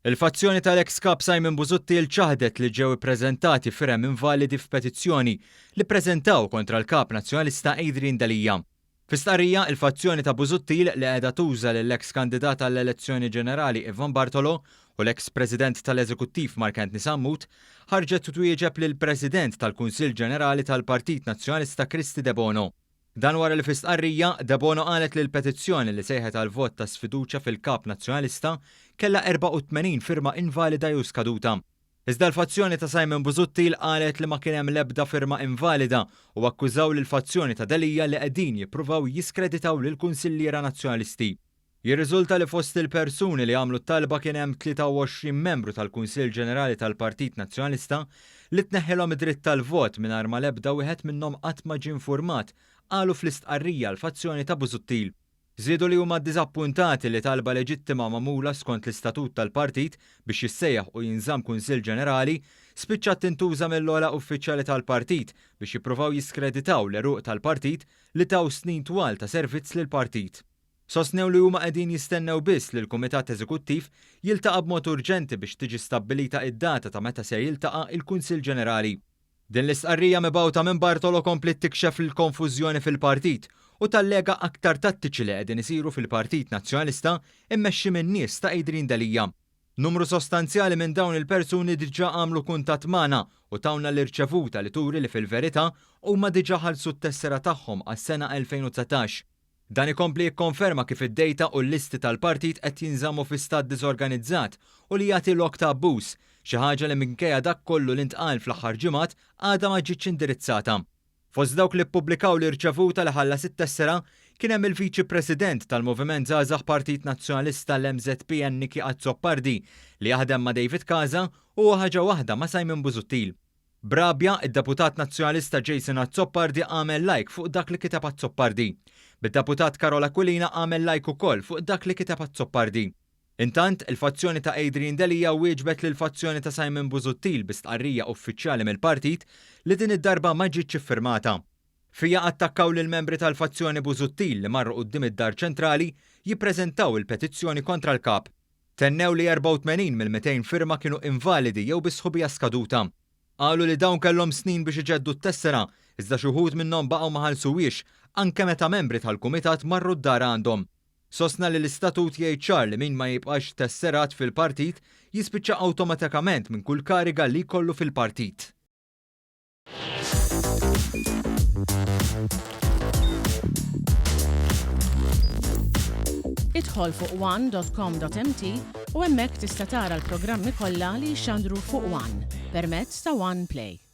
Il-fazzjoni tal-eks Kap Simon Busuttil ċaħdet li ġew ippreżentati firem invalidi f'petizzjoni li ppreżentaw kontra l-Kap Nazzjonalista Adrian Delia. Fi stqarrija, il-fazzjoni ta' Busuttil li qiegħda tuża lill-eks kandidat għall-elezzjoni ġenerali Ivan Bartolo u l-eks President tal-Eżekuttiv Mark Anthony Sammut ħarġet twieġeb lill-President tal-Kunsill Ġenerali tal-Partit Nazzjonalista Kristy Debono. Dan wara li fi stqarrija, Debono qalet li l-petizzjoni li sejħet għal vot ta' sfiduċja fil-Kap Nazzjonalista kellha 84 firma invalida jew skaduta. Iżda l-fazzjoni ta' Simon Busuttil qalet li ma kien hemm l-ebda firma invalida u akkużaw lill-fazzjoni ta' Delia li qegħdin jippruvaw jiskreditaw lill-kunsilliera Nazzjonalisti. Jirriżulta li fost il-persuni li għamlu t-talba kien hemm 23 membru tal-Kunsill Ġenerali tal-Partit Nazzjonalista li tneħħilhom id-dritt tal-vot mingħajr ma l-ebda wieħed minnhom qatt ma ġie infurmat, qalu fl-istqarrija l-fazzjoni ta' Busuttil. Żiedu li huma ddiżappuntati li talba leġittima magħmula skont l-istatut tal-partit biex jissejjaħ u jinżamm Kunsill Ġenerali spiċċat tintuża mill-ogħla uffiċjali tal-partit biex jippruvaw jiskreditaw l-għeruq tal-partit li taw snin twal ta' servizz lill-partit. Sostnew li huma qegħdin jistennew biss li l-Kumitat Eżekuttiv jiltaqa' b'mod urġenti biex tiġi stabbilita id-data ta' meta se jiltaqa' il-Kunsill Ġenerali. Din l-istqarrija mibgħuta minn Bartolo kompliet tikxef l-konfużjoni fil-partit u tallega aktar tattiċi li qegħdin isiru fil-Partit Nazzjonalista mmexxi minn nies ta' Adrian Delia. Numru sostanzjali minn dawn il-persuni diġà għamlu kuntatt magħna u tawna l-irċevuta li turi li fil-verità huma diġà ħallsu t-tessera tagħhom għas-sena 2019. Dan ikompli jikkonferma kif id-dejta u l-listi tal-partit qed jinżammu fi stat diżorganizzat u li jagħti lok ta' abbuż, xi ħaġa li minkejja dak kollu li ntqal fl-aħħar ġimgħat għadha ma ġietx indirizzata. Fost dawk li ppubblikaw l-irċevuta li ħallas it-tessera kien hemm il-Viċi President tal-Moviment Żgħażagħ Partit Nazzjonalista l-MŻPN Nicky Azzopardi li jaħdem ma' David Casa u hu ħaġa waħda ma' Simon Busuttil. B'rabja, id-Deputat Nazzjonalista Jason Azzopardi għamel like fuq dak li kiteb Azzopardi. Bid-Deputat Karol Aquilina għamel like ukoll fuq dak li kiteb Azzopardi. Intant, il-fazzjoni ta' Adrian Delia wieġbet lill-fazzjoni ta' Simon Busuttil bi stqarrija uffiċjali mill-partit li din id-darba ma ġietx iffirmata. Fiha attakkaw lill-membri tal-fazzjoni Busuttil li marru quddiem id-Dar Ċentrali jippreżentaw il-petizzjoni kontra l-Kap. Tennew li 84 mill-200 firma kienu invalidi jew bi sħubija skaduta. Qalu li dawn kellhom snin biex iġeddu t-tessera, iżda xi wħud minnhom baqgħu ma ħallsuhiex, anke meta membri tal-kumitat marru d-dar għandhom. Sostna li l-istatut jgħid ċar li min ma jibqax tesserat fil-partit jispiċċa awtomatikament minn kull kariga li jkollu fil-partit. Idħol fuq one.com.mt u hemmhekk tista' tara l-programmi kollha li jixxandru fuq One permezz ta' One Play.